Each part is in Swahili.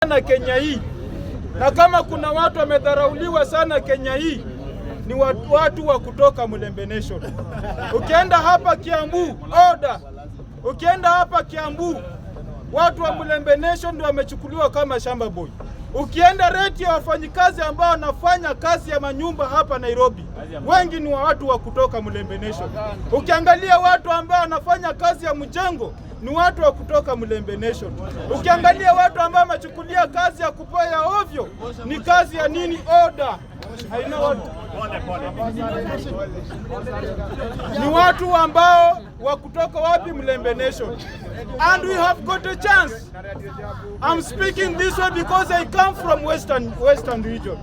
sana Kenya hii, na kama kuna watu wamedharauliwa sana Kenya hii ni watu wa kutoka Mulembe Nation. Ukienda hapa Kiambu, order. Ukienda hapa Kiambu, watu wa Mulembe Nation ndio wamechukuliwa kama shamba boy. Ukienda rate ya wafanyikazi ambao wanafanya kazi ya manyumba hapa Nairobi, wengi ni wa watu wa kutoka Mulembe Nation. Ukiangalia watu ambao wanafanya kazi ya mjengo ni watu wa kutoka Mulembe Nation. Ukiangalia watu ambao wamechukulia kazi ya kupoya ovyo ni kazi ya nini? Order. Haina watu ni watu ambao wa kutoka wapi? Mulembe Nation. And we have got a chance. I'm speaking this way because I come from Western region.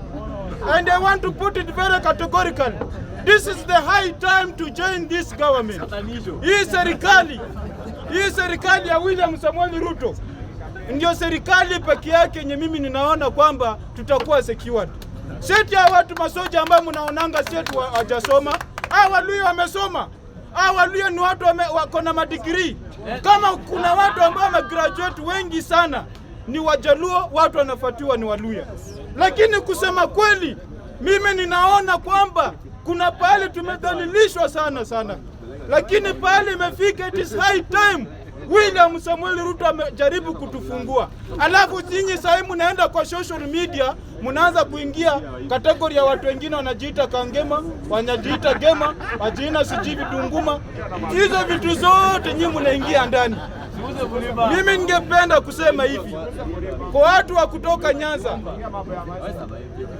And I want to put it very categorically. This is the high time to join this government. Hii serikali ya William Samuel Ruto ndio serikali peke yake yenye mimi ninaona kwamba tutakuwa secured. Seti ya watu masoja ambao mnaonanga seti hawajasoma, hawa Waluya wamesoma. Hawa Waluya ni watu wako na madigrii. Kama kuna watu ambao wamegraduate wengi sana ni Wajaluo, watu wanafuatiwa ni Waluya. Lakini kusema kweli, mimi ninaona kwamba kuna pahali tumedhalilishwa sana sana, lakini pahali imefika, it is high time William Samuel Ruto amejaribu kutufungua, alafu nyinyi sasa mnaenda kwa social media mnaanza kuingia category ya watu wengine wanajiita Kangema, wanajiita Gema, wajina sijui Vitunguma. Hizo vitu zote nyinyi mnaingia ndani. Mimi ningependa kusema hivi kwa watu wa kutoka Nyanza,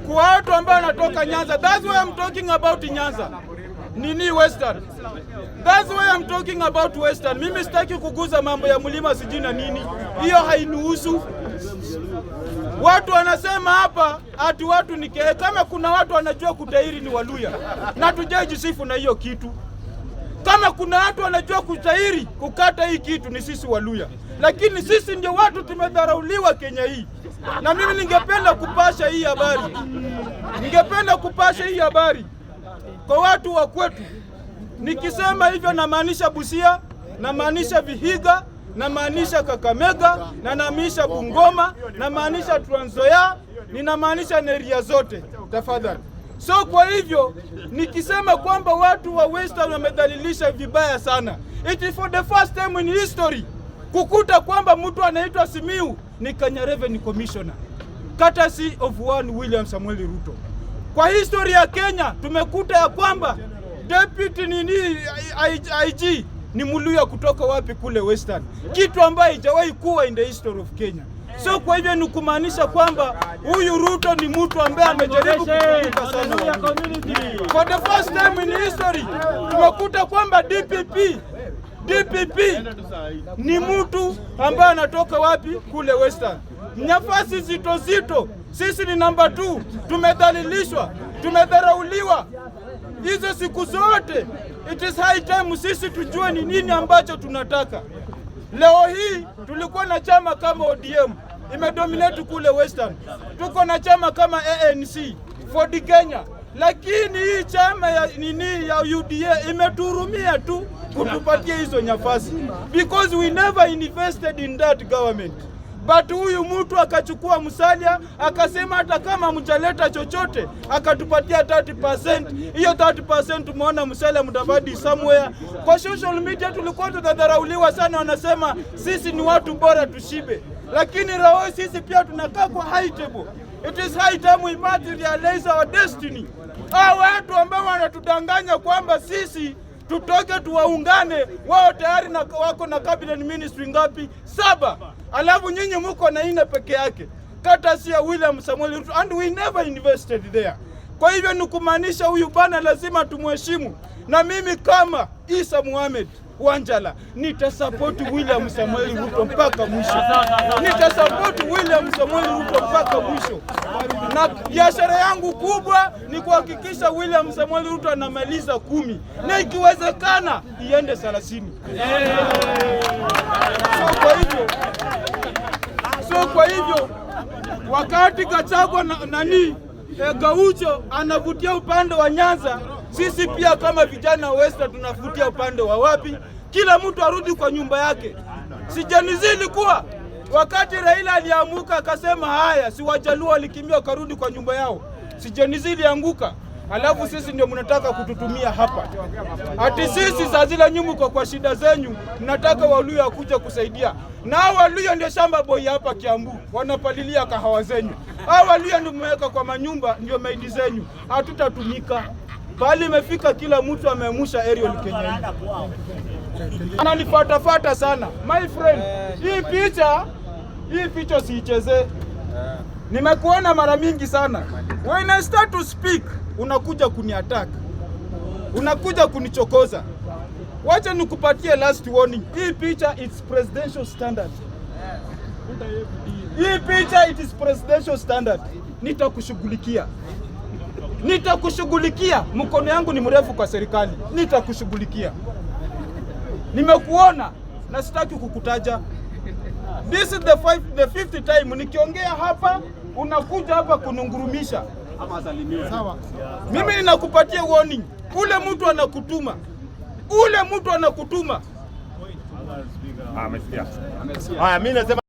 kwa watu ambao wanatoka Nyanza, that's why I'm talking about Nyanza nini Western. That's why I'm talking about Western. Mimi sitaki kuguza mambo ya mlima sijui na nini, hiyo hainihusu. Watu wanasema hapa ati watu ni kehe. Kama kuna watu wanajua kutahiri ni Waluya, na tujajisifu na hiyo kitu. Kama kuna watu wanajua kutahiri kukata hii kitu ni sisi Waluya, lakini sisi ndio watu tumedharauliwa Kenya hii. Na mimi ningependa kupasha hii habari, ningependa kupasha hii habari kwa watu wa kwetu. Nikisema hivyo namaanisha Busia, namaanisha Vihiga, namaanisha Kakamega, na namaanisha Bungoma, namaanisha Trans Nzoia, ninamaanisha area zote tafadhali. So kwa hivyo nikisema kwamba watu wa Western wamedhalilisha vibaya sana, it is for the first time in history kukuta kwamba mtu anaitwa Simiu ni Kenya Revenue Commissioner, courtesy of one William Samuel Ruto. Kwa history ya Kenya tumekuta ya kwamba deputy nini IG ni Mluya kutoka wapi kule Western, kitu ambayo haijawahi kuwa in the history of Kenya. So kwa hivyo ni kumaanisha kwamba huyu Ruto ni mtu ambaye amejaribu kukumbuka sana Waluya. For the first time in history tumekuta kwamba DPP ni mtu ambaye anatoka wapi kule Western. Nafasi zito zito, sisi ni namba 2. Tumedhalilishwa, tumedharauliwa hizo siku zote. It is high time sisi tujue ni nini ambacho tunataka. Leo hii tulikuwa na chama kama ODM imedominate kule Western, tuko na chama kama ANC Ford Kenya, lakini hii chama ya nini ya UDA imeturumia tu kutupatia hizo nafasi because we never invested in that government. But huyu mtu akachukua Musalia akasema hata kama mjaleta chochote, akatupatia 30%. Hiyo 30% tumeona Musalia Mudavadi somewhere kwa social media, tulikuwa tunadharauliwa sana, wanasema sisi ni watu bora tushibe, lakini leo sisi pia tunakaa kwa high table. It is high time we must realize our destiny. Hao watu ambao wanatudanganya kwamba sisi tutoke tuwaungane, wao tayari na wako na cabinet ministry ngapi? Saba. Alafu nyinyi muko na nne peke yake, courtesy ya William Samuel Ruto, and we never invested there. Kwa hivyo ni kumaanisha huyu bana lazima tumheshimu, na mimi kama Isa Muhammad Wanjala nitasupport William Samuel Ruto mpaka mwisho, nitasupport William Samuel Ruto mpaka mwisho, na biashara yangu kubwa ni kuhakikisha William Samuel Ruto anamaliza 10 na ikiwezekana iende 30. So kwa hivyo wakati Gachagua na, nani Gaucho anavutia upande wa Nyanza, sisi pia kama vijana wa Western tunavutia upande wa wapi? Kila mtu arudi kwa nyumba yake. Si Gen Z ilikuwa Wakati Raila aliamuka akasema haya, si Wajaluo walikimbia wakarudi kwa nyumba yao, si Gen Z ilianguka, alafu sisi ndio mnataka kututumia hapa ati sisi saa zile nyinyi mko kwa shida zenyu, mnataka Waluya kuja kusaidia. Na hao Waluya ndio shamba boy hapa Kiambu, wanapalilia kahawa zenyu. Hao Waluya ndio mmeweka kwa manyumba, ndio maid zenyu. Hatutatumika pahali imefika, kila mtu ameamusha aerial Kenya hii. Ananifatafata sana my friend, hii picha siichezee. Nimekuona mara mingi sana. When I start to speak, unakuja kuniattack, unakuja kunichokoza. Wacha nikupatie last warning. Hii picha, it's presidential standard. Hii picha, it is presidential standard. Nitakushughulikia, nitakushughulikia. Mkono yangu ni mrefu kwa serikali, nitakushughulikia. Nimekuona na sitaki kukutaja. This is the fifth time nikiongea hapa, unakuja hapa kunungurumisha. Mimi ninakupatia warning. Ule mtu anakutuma, ule mtu anakutuma. Amesikia. Haya, mimi nasema